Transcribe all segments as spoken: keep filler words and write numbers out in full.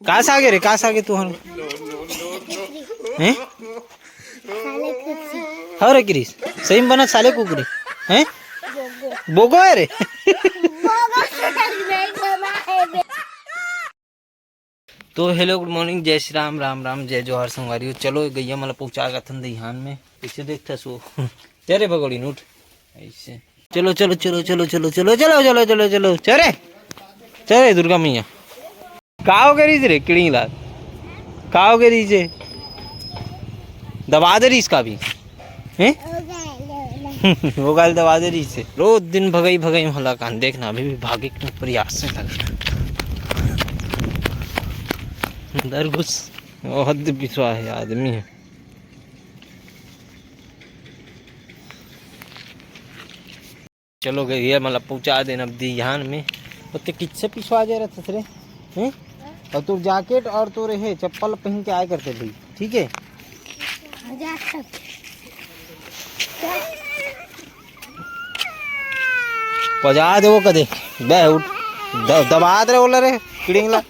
का सागे रे, का सागे तुहर? हैं? साले कुकुर। हव रे क्रिस, सही में बनत साले कुकुर हे। हैं? बोगो हे रे। बोगो से नहीं बना है बे। तो hello, good morning, जय श्री राम, राम राम, जय जोहार संगवारी हो। चलो गैया मन ला पहुँचा जाथन दईहान में। कइसे देखथस वो? चल रे भगोड़ी नूट। ऐसे। चलो, चलो, चलो, चलो, चलो, चलो, चलो, चलो, चलो, चलो, चल रे। चल रे दुर्गा मैया। का हो गे रहिस रे किड़िंग ला? का हो गे रहिस हे? दबा दे रहिस का भी? हैं? वो गाल दबा दे रहिस हे। रोज दिन भगई भगई में हलाकान। देखना अभी भी भागे के प्रयास में लगा। अंदर घुस। वो हद पिछवा हे, आदमी हे। चलो गैया मन ला पहुँचा देन अब दईहान में। ओते किसे पिछवा जाए रहिथस रे? हैं? अउ तोर जैकेट अउ तोर हे चप्पल पहिन के आए करते भाई, ठीक हे? पजा दे वो कदे। बे उठ। द-, दबा दे रे ओला रे, किड़िंग ला।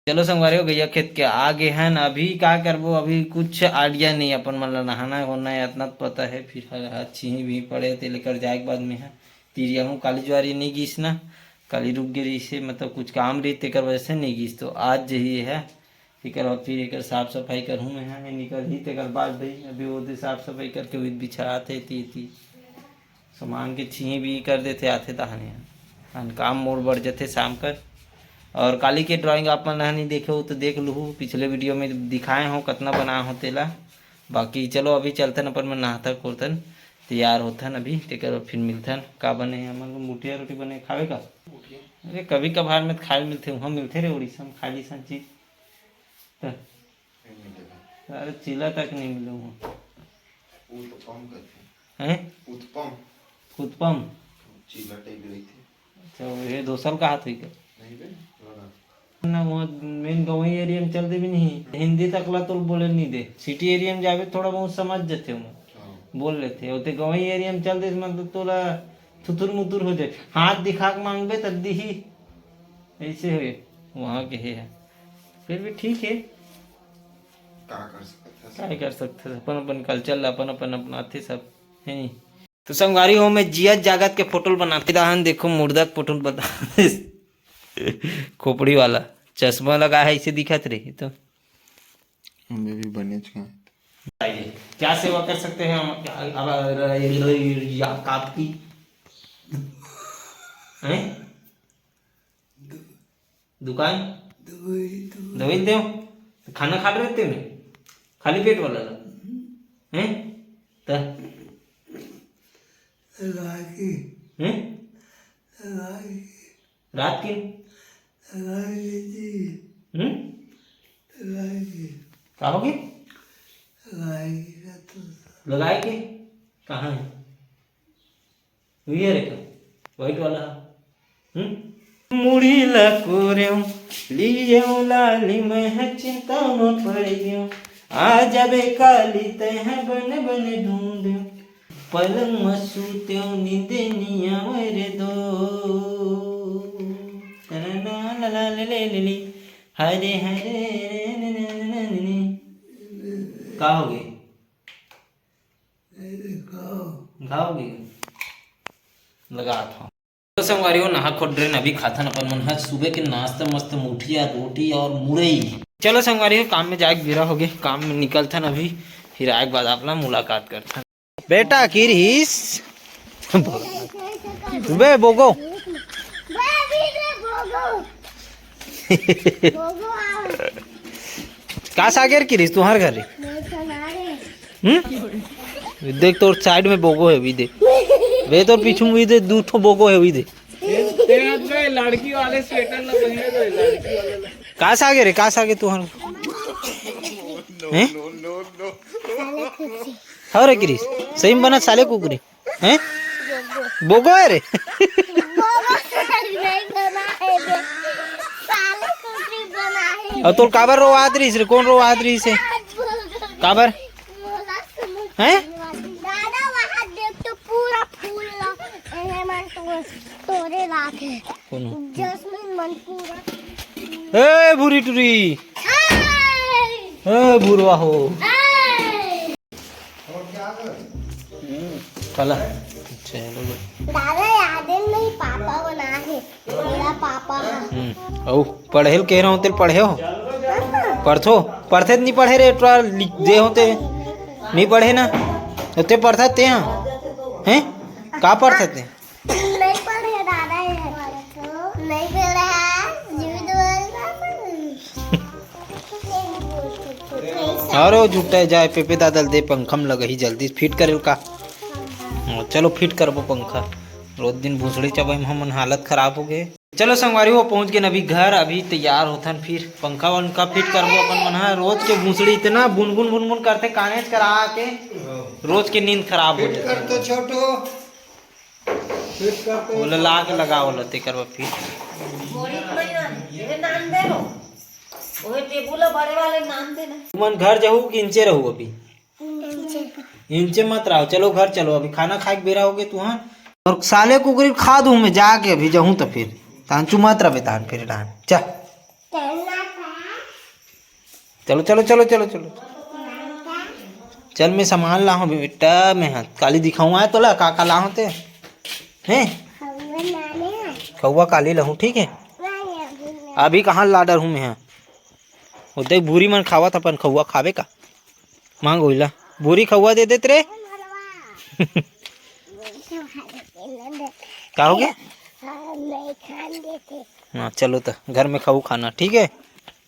चलो संगवारी हो, गैया खेत के आ गे हन। अभी का करबो, अभी कुछ idea नहीं अपन मन ला। नहाना होना हे, अतना तो पता हे, फिर ह-, ह-, छीही भी पड़े, ते लेकर जाए के बाद में हे। तिरिया हूँ काली जुआरी नहीं गिस ना, काली रुक गे रहिस हे, मतलब कुछ काम रहिस तेकर वजह से नहीं गिस, तो आज जही हे, तेकर बाद फिर एकर साफ सफाई करहूँ मैं, हे निकल ही तेकर बाद भाई, अभी वो दे साफ सफाई करके उहित बिछात हे, ती, ती। सामान के छीही भी कर देथे, आथे तहाने। अन काम मोर बढ़ जथे शाम कर। अउ काली के drawing आप मन ह नहीं देखे हो तो देख लूहू, पिछले video में दिखाए हो कतना बनाए हो तेला। बाकी चलो अभी चलथन अपन मन नहाथन खोरथन, तैयार होथन अभी, तेकर बाद फिर मिलथन। का बने हे हमन के? मुठिया रोटी बने, खावे का? अरे कभी कभार में तो खाए मिलथे, उहाँ मिलथे रे उड़ीसा में, खा ली सन चीज। त नहीं मिलेगा। अरे चीला तक नहीं मिले उहाँ। उत्पम करथे। हैं? उत्पम। उत्पम? चीला type रहिथे। अच्छा, वो ये दोसर का हाथ होई का? नहीं बे, थोड़ा ना। ना, वो main गंवई area में चल देबे नहीं। हिंदी तक ला तो बोले नहीं दे। City area में जाबे थोड़ा बहुत समझ जथे ओमन। हाँ। बोल लेथे। ओते गंवई area में चल दे मतलब तोला थुथुर मुथुर हो जाए। हाथ दिखा के मांगबे तब दिही। ऐसे होए। वहाँ के हे। फिर भी ठीक हे। का कर सकत हस? काय कर सकत हस? अपन अपन culture ला अपन अपन अपनाथे सब, हे नहीं? तो संगवारी हो, मैं जियत जागत के फोटो ल बनाथे रहन, देखो मुर्दा के फोटो ल बना खोपड़ी वाला चश्मा लगा हे, ऐसे दिखत रही तो। हमें भी बने च क्या सेवा कर सकते हैं हम? अब या आपकी हैं? दुकान? दवाई, दवाई। दवाई देव? तो खाना खा रहे थे ना? खाली पेट वाला ला? हैं? त? रात की। हैं? रात की। रात की। रात की जी। हम्म? रात की। का हो गया? रात की का तो। लगाए के? कहाँ है? ये रे का? White वाला। हम्म? मुड़ी ला कोरेव, लिएव लाली, मैं ह चिंता म पड़ गेव। आ जाबे काली, तै ह बन बन ढूंढेव। पलंग म सूतेव, नींदे नी आवे रे दो। तना ला ला ले ले ले ले। हरे हरे रे ने ने ने ने ने। का हो गए? घाव भी लगात हव। तो संगवारी हो, नहा खोट डरेन, अभी खाथन अपन मन ह सुबह के नाश्ता मस्त मुठिया रोटी और मुरई। चलो संगवारी हो, काम में जाए के बेरा हो गए, काम में निकलथन अभी, फिर आए के बाद आप ला मुलाकात करथन। बेटा किरिस बे बोगो। का सागर किरिस तुहर घर रे? हम्म? देख तोर side में बोगो हे, भी दे। बे तोर पीछू में भी दे, दू ठो बोगो हे, भी दे। तेरा लड़की वाले sweater ना पहने तो लड़की वाले। का सागे रे, का सागे तुहर? हैं? हव रे किरिस, सही में बनत साले कुकुरी। हैं? बोगो हे रे। बोगो से नहीं बना है बे। साले कुकुरी बना है। अउ तोर काबर रोवात रहिस रे? कोन रोवात रहिस हे? काबर? हैं? दादा, वहाँ देख तो पूरा फूल ला, एहे मन तो तोरे लात हे। कोन? जैस्मिन मन पूरा। ए भूरी टुरी, ए भूरवा हो। चला। चलो। दादा याद नहीं, पापा बना है। मेरा पापा है। हम्म। अउ पढ़े ल कह रहा हूँ, तेल पढ़े हो? पढ़थो? पढ़थे त नहीं पढ़े रे, थोड़ा लिख दे होते। नहीं पढ़े ना? होते पढ़ता ते हाँ? हैं? का पढ़ता ते? नहीं पढ़े दादा ये। नहीं पढ़ा है, झूठ बोल रहा है। अरे वो जुटे जाए, पेपे दादा ल दे, पंखा में लगही, जल्दी फिट करे का। हाँ, चलो फिट करबो पंखा। रोज दिन भूसड़ी चबाई में हमन हालत खराब हो गए। चलो संगवारी हो, पहुंच गए अभी घर, अभी तैयार होथन, फिर पंखा वंखा फिट करबो अपन मन ह। रोज के भूसड़ी इतना बुनबुन बुनबुन करथे कानेच करा के, रोज के नींद खराब हो फिट कर जाथे। तो छोटू, फिट कर तो। ओला ला के लगा, ओला तेकर बर फिट। बोरी थोड़ी ना, ये नाम दे रो। ओहे टेबुल ह बड़े वाले नाम दे ना। तुमन घर जाहू कि इंचे रहू अभी? इंचे। इंचे मत रहो, चलो घर चलो, अभी खाना खाए के बेरा हो गए तुहां। और साले कुकरी खा दूं मैं जाके, अभी जाहूं तो फिर तांचू मत रहे तान फिर डान। चल। चलो, चलो, चलो, चलो, चलो। चल, मैं सामान लाहूं बेटा, मैं हाथ काली दिखाऊं आए तोला, का का लाहूं ते? हैं? खौवा काली लाहूं, ठीक है? अभी कहाँ ला डर हूँ मैं, हाँ? वो देख, भूरी मन खावत अपन खौवा, खाबे का? मांग होइला, भूरी खौवा दे देत रे। का हो गया? हाँ, चलो तो घर में खाऊ खाना, ठीक है?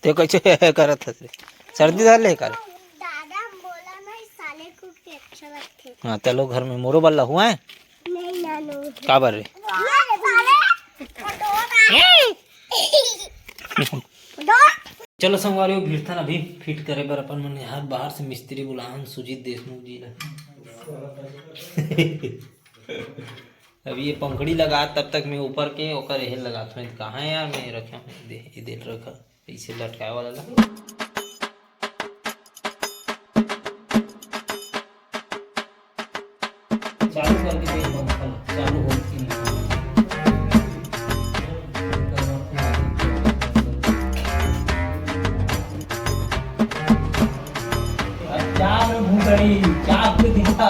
ते कैसे करत हस रे? सर्दी धर ले कर। दादा बोला ना, साले को के अच्छा लगथे। हाँ, चलो घर में मोरो बल्ला हुआ है। नहीं नानू। का बर रे? ये साले। चलो संगवारी हो, भिड़थन अभी फिट करे बर अपन मन यार, बाहर से मिस्त्री बुलाहन सुजीत देशमुख जी ला। अभी ये पंखड़ी लगा, तब तक मैं ऊपर के ओकर एहे लगात हूँ। कहाँ है यार, मैं रखा हूँ, दे, ये दे रखा, इसे लटकाए वाला ला। चालू करके देख पंखा, चालू हो कि नहीं। अब चाप भूतड़ी, चाप दिखा।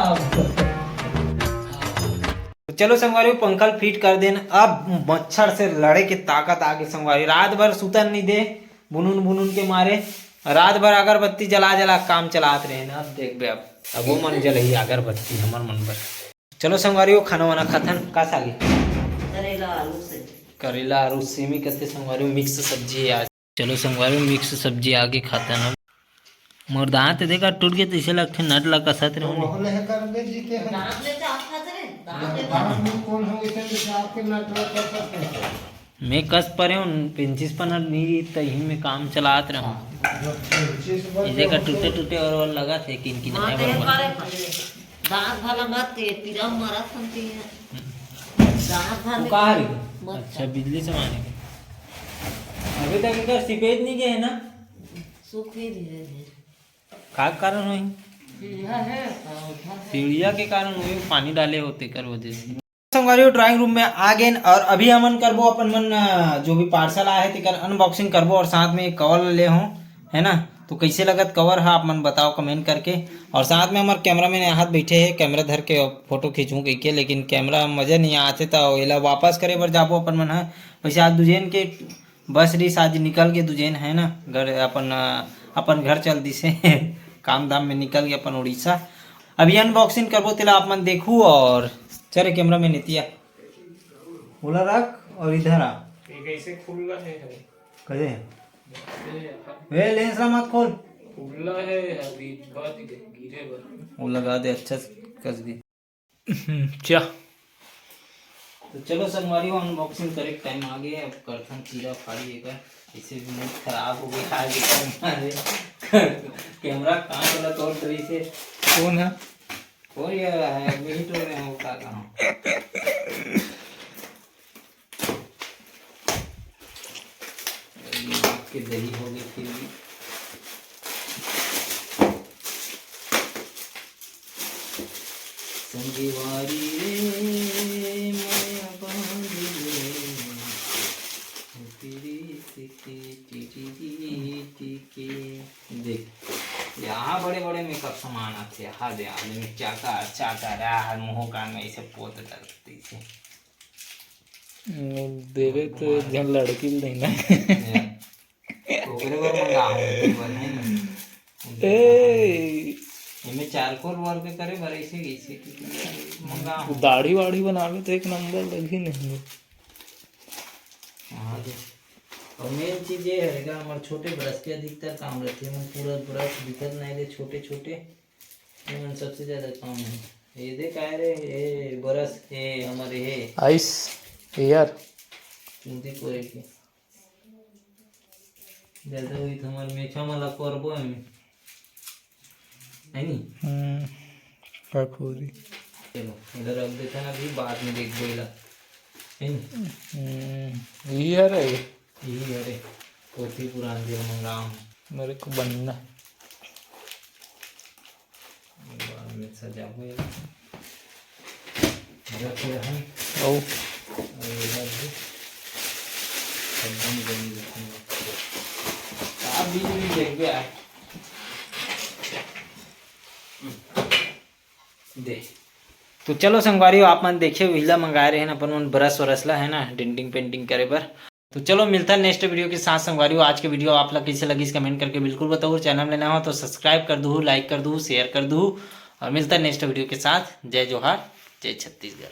तो चलो संगवारी, पंखा ल फिट कर देन। अब मच्छर से लड़े के ताकत आगे संगवारी, रात भर सुतन नहीं दे, बुनुन बुनुन के मारे रात भर अगरबत्ती जला जला काम चलात रहे ना। अब देख बे, अब अब वो मन जलही अगरबत्ती हमर मन बर। चलो संगवारी हो, खाना वाना खाथन। का सागे? करेला आलू से। करेला आलू सेमी कथे संगवारी हो, मिक्स सब्जी है आज। चलो संगवारी हो, मिक्स सब्जी आगे खाथन। अब मोर दांत देखा टूट के तैसे लगथे नट ला कसत रहे। दांत ले चाप खाते रे, दांत ले दांत में कौन हो, इसे तो चाप के नट ला कसत रहे। मैं कस परे हूँ, पेंचिस पनर नहीं तही में काम चलात रहूँ। इसे का टूटे टूटे और, और लगा थे किन किन है बरोबर। दांत भला मत के पीरा मरत हम के। दांत भला वो कहाँ रही? मत अच्छा, बिजली से मारे के। अभी तक इधर सीपेज नहीं गए है ना? सूख ही धीरे धीरे। का कारण होही? सीढ़िया है, सीढ़िया के कारण होही, पानी डाले हो तेकर वजह से। संगवारी हो, ड्राइंग रूम में आ गेन और अभी हमन करबो अपन मन, अ, जो भी पार्सल आए हे तेकर अनबॉक्सिंग करबो और साथ में एक कवर ले हो, है ना? तो कैसे लगत कवर हा, आप मन बताओ कमेंट करके। और साथ में हमार कैमरामैन यहाँ बैठे हे, कैमरा धर के फोटो खींचूँ कह के, लेकिन कैमरा मजा नहीं आते तो एला वापस करे बर जाबो अपन मन हा। वैसे आज दुजेन के बस रिस आज निकल गे दुजेन, है ना, घर अपन, अ, अपन घर चल दिसे। काम धाम में निकल गे अपन उड़ीसा। अभी अनबॉक्सिंग करबो तेला आप मन देखू और चले कैमरा में नेतिया। ओला रख और इधर आ। ये कैसे खुल्ला है, है? कहे? ये वे लेंस ला मत खोल। खुल्ला है, अभी बात गिरे बर। वो लगा दे अच्छा से कस दे। हम्म, क्या? तो चलो संगवारी हो, अनबॉक्सिंग करे के टाइम आ गया। अब करथन चीरा फाड़ी एकर। इसे भी मूड खराब हो गया आज के टाइम हमारे। कैमरा कहाँ चला तोड़ रही से? कौन है? कोई यार है, यही तो मैं होता कहाँ। दिमाग के दही हो गए फिर भी। संगवारी रे, मैं बांध ले तेरी T, T, T, T, T, T, T, के। देख, यहाँ बड़े बड़े मेकअप सामान आथे। हाँ दे, आदमी चाकर चाकर, यार, मुँह कान में ऐसे पोत डरते से। देवे तो एक झन लड़की ल देना। ओकरे बर मंगा हूँ, ओकरे बर नहीं। ए, एमे चारकोल वर्क करे बर ऐसे कैसे मंगा हूँ। दाढ़ी वाढ़ी बनावे तो एक नंबर लगही नहीं। हाँ दे। और मेन चीज ये है का, हमारे छोटे ब्रश के अधिकतर काम रहते हैं, पूरा ब्रश दिखत नहीं दे, छोटे छोटे, ये मन सबसे ज्यादा काम है। ये देख आए रे, ये ब्रश, ये हमारे है आइस यार। चुंदी कोरे के। ज्यादा हुई तो हमारे मेछा मला करबो है, है नी? हम्म, का खोरी। चलो, इधर रख देते हैं, अभी बाद में देखबो इला, है नी? हम्म, ये यार है। यही है रे, पोथी पुराण के मंगाओ। मेरे को बनना। बाद में सजाबो ये। रख रहे हैं। ओ। और ये रख दे। एकदम जल्दी रखेंगे। आप भी जल्दी देख के आए। दे। तो चलो संगवारी हो, आप मन देखे उहिला मंगाए रहे हैं अपन मन ब्रश व्रश ला, है ना, डेंटिंग पेंटिंग करे बर। तो चलो मिलता है नेक्स्ट वीडियो के साथ संगवारी हो। आज के वीडियो आप ला कैसे लगिस कमेंट करके बिल्कुल बताओ। चैनल में नया हो तो सब्सक्राइब कर दू, लाइक कर दू, शेयर कर दू और मिलता है नेक्स्ट वीडियो के साथ। जय जोहार, जय छत्तीसगढ़।